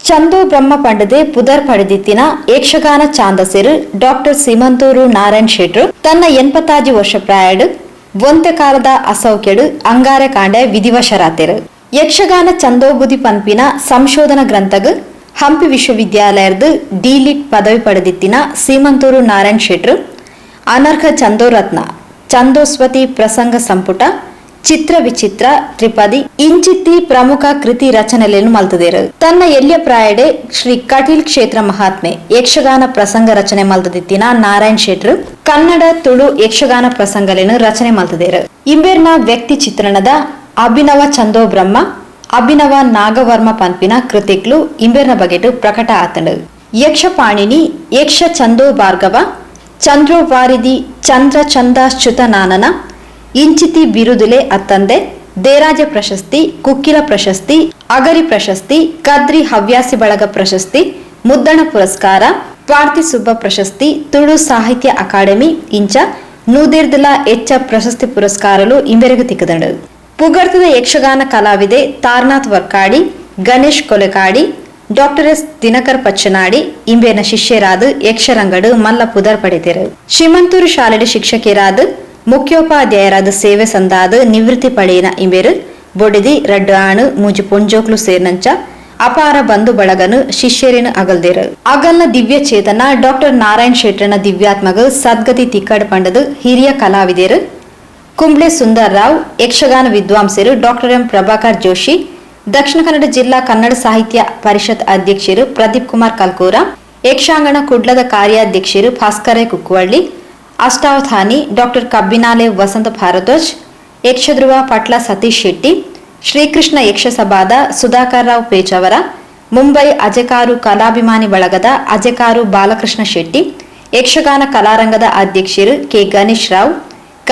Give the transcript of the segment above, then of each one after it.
Chandu Brahma ಪಂಡದೆ ಪುದರ್ ಪಡೆದಿತ್ತಿನ Yakshagana ಚಾಂದಸೆರು doctor ಸೀಮಂತೂರು Narayan ಶೆಟ್ರು ತನ್ನ 86 ವರ್ಷ ಪ್ರಾಯಡ್ ಒಂತೆ ಕಾಲದ ಅಸೌಖ್ಯಡು ಅಂಗಾರೆ ಕಾಂಡೆ ವಿಧಿವಶರಾತೆರು. ಯಕ್ಷಗಾನ ಚಂದೋಬುದಿ ಪನ್ಪಿನ ಸಂಶೋಧನಾ ಗ್ರಂಥಗ್ ಹಂಪಿ ವಿಶ್ವವಿದ್ಯಾಲಯದ ಡಿಲಿಟ್ ಪದವಿ ಪಡೆದಿತ್ತಿನ ಸೀಮಂತೂರು ನಾರಾಯಣ್ ಶೆಟ್ರು ಅನರ್ಘ ಚಂದೋರತ್ನ, ಚಂದೋಸ್ವತಿ ಪ್ರಸಂಗ ಸಂಪುಟ, ಚಿತ್ರ ವಿಚಿತ್ರ ತ್ರಿಪದಿ ಇಂಚಿತ್ತಿ ಪ್ರಮುಖ ಕೃತಿ ರಚನೆಗಳನ್ನು ಮಲ್ತದೇರು. ತನ್ನ ಎಲ್ಯ ಪ್ರಾಯಡೆ ಶ್ರೀ ಕಟೀಲ್ ಕ್ಷೇತ್ರ ಮಹಾತ್ಮೆ ಯಕ್ಷಗಾನ ಪ್ರಸಂಗ ರಚನೆ ಮಲ್ತದಿತ್ತಿನ ನಾರಾಯಣ್ ಶೆಟ್ರು ಕನ್ನಡ, ತುಳು ಯಕ್ಷಗಾನ ಪ್ರಸಂಗಲೇನು ರಚನೆ ಮಲ್ತದೇರು. ಇಂಬೆರ್ನ ವ್ಯಕ್ತಿ ಚಿತ್ರಣದ ಅಭಿನವ ಚಂದೋ ಬ್ರಹ್ಮ, ಅಭಿನವ ನಾಗವರ್ಮ ಪನ್ಪಿನ ಕೃತಿಕ್ಲು ಇಂಬೆರ್ನ ಬಗೆಟು ಪ್ರಕಟ ಆತಂಡು. ಯಕ್ಷಪಾಣಿನಿ, ಯಕ್ಷ ಚಂದೋ ಭಾರ್ಗವ, ಚಂದ್ರೋವಾರಿಧಿ, ಚಂದ್ರ ಚಂದಾಶ್ಚ್ಯುತನಾನನ ಇಂಚಿತಿ ಬಿರುದುಲೆ ಅತ್ತಂದೆ ದೇರಾಜ ಪ್ರಶಸ್ತಿ, ಕುಕ್ಕಿಲ ಪ್ರಶಸ್ತಿ, ಅಗರಿ ಪ್ರಶಸ್ತಿ, ಕದ್ರಿ ಹವ್ಯಾಸಿ ಬಳಗ ಪ್ರಶಸ್ತಿ, ಮುದ್ದಣ ಪುರಸ್ಕಾರ, ಪಾರ್ತಿ ಸುಬ್ಬ ಪ್ರಶಸ್ತಿ, ತುಳು ಸಾಹಿತ್ಯ ಅಕಾಡೆಮಿ ಇಂಚ ನೂದೇರ್ದಲ ಎಚ್ಚ ಪ್ರಶಸ್ತಿ ಪುರಸ್ಕಾರಲು ಇಂಬೆರೆಗು ತಿಕ್ಕದಂಡು. ಪುಗರ್ತದ ಯಕ್ಷಗಾನ ಕಲಾವಿದೆ ತಾರನಾಥ್ ವರ್ಕಾಡಿ, ಗಣೇಶ್ ಕೊಲೆಕಾಡಿ, ಡಾಕ್ಟರ್ ಎಸ್ ದಿನಕರ್ ಪಚ್ಚನಾಡಿ ಇಂಬೇನ ಶಿಷ್ಯರಾದ ಯಕ್ಷರಂಗಡು ಮಲ್ಲ ಪುದರ್ ಪಡೆದರು. ಶ್ರೀಮಂತೂರು ಶಾಲೆಯ ಶಿಕ್ಷಕಿಯರಾದ, ಮುಖ್ಯೋಪಾಧ್ಯಾಯರಾದ ಸೇವೆ ಸಂದಾದ ನಿವೃತ್ತಿ ಪಡೆಯಿನ ಇಂಬೇರು ಬೊಡಿದಿ, ರಡ್ಡು ಆಣು, ಮೂಜಿ ಪೊಂಜೋಕ್ಲು ಸೇರ್ನಂಚ ಅಪಾರ ಬಂಧು ಬಳಗನು, ಶಿಷ್ಯರಿನ ಅಗಲ್ದೇರು. ಅಗಲ್ನ ದಿವ್ಯ ಚೇತನ ಡಾಕ್ಟರ್ ನಾರಾಯಣ್ ಶೆಟ್ಟರ್ನ ದಿವ್ಯಾತ್ಮಗ ಸದ್ಗತಿ ತಿಕ್ಕಡ್ ಪಂಡದು ಹಿರಿಯ ಕಲಾವಿದರು ಕುಂಬ್ಳೆ ಸುಂದರ್ ರಾವ್, ಯಕ್ಷಗಾನ ವಿದ್ವಾಂಸರು ಡಾಕ್ಟರ್ ಎಂ ಪ್ರಭಾಕರ್ ಜೋಶಿ, ದಕ್ಷಿಣ ಕನ್ನಡ ಜಿಲ್ಲಾ ಕನ್ನಡ ಸಾಹಿತ್ಯ ಪರಿಷತ್ ಅಧ್ಯಕ್ಷರು ಪ್ರದೀಪ್ ಕುಮಾರ್ ಕಲ್ಕೂರ, ಯಕ್ಷಾಂಗಣ ಕುಡ್ಲದ ಕಾರ್ಯಾಧ್ಯಕ್ಷರು ಭಾಸ್ಕರ ಕುಕ್ಕುವಳ್ಳಿ, ಅಷ್ಟಾವಧಾನಿ ಡಾಕ್ಟರ್ ಕಬ್ಬಿನಾಲೆ ವಸಂತ ಭಾರದ್ವಾಜ್, ಯಕ್ಷಧ್ರುವ ಪಟ್ಲ ಸತೀಶ್ ಶೆಟ್ಟಿ, ಶ್ರೀಕೃಷ್ಣ ಯಕ್ಷಸಭಾದ ಸುಧಾಕರ್ ರಾವ್ ಪೇಚಾವರ, ಮುಂಬೈ ಅಜಕಾರು ಕಲಾಭಿಮಾನಿ ಬಳಗದ ಅಜಕಾರು ಬಾಲಕೃಷ್ಣ ಶೆಟ್ಟಿ, ಯಕ್ಷಗಾನ ಕಲಾರಂಗದ ಅಧ್ಯಕ್ಷರು ಕೆ ಗಣೇಶ್ ರಾವ್,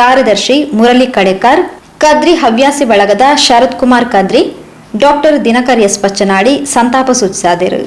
ಕಾರ್ಯದರ್ಶಿ ಮುರಳಿ ಕಡೆಕಾರ್, ಕದ್ರಿ ಹವ್ಯಾಸಿ ಬಳಗದ ಶರತ್ ಕುಮಾರ್ ಕದ್ರಿ, ಡಾಕ್ಟರ್ ದಿನಕರ್ ಎಸ್ ಪಚ್ಚನಾಡಿ ಸಂತಾಪ ಸೂಚಿಸಿದರು.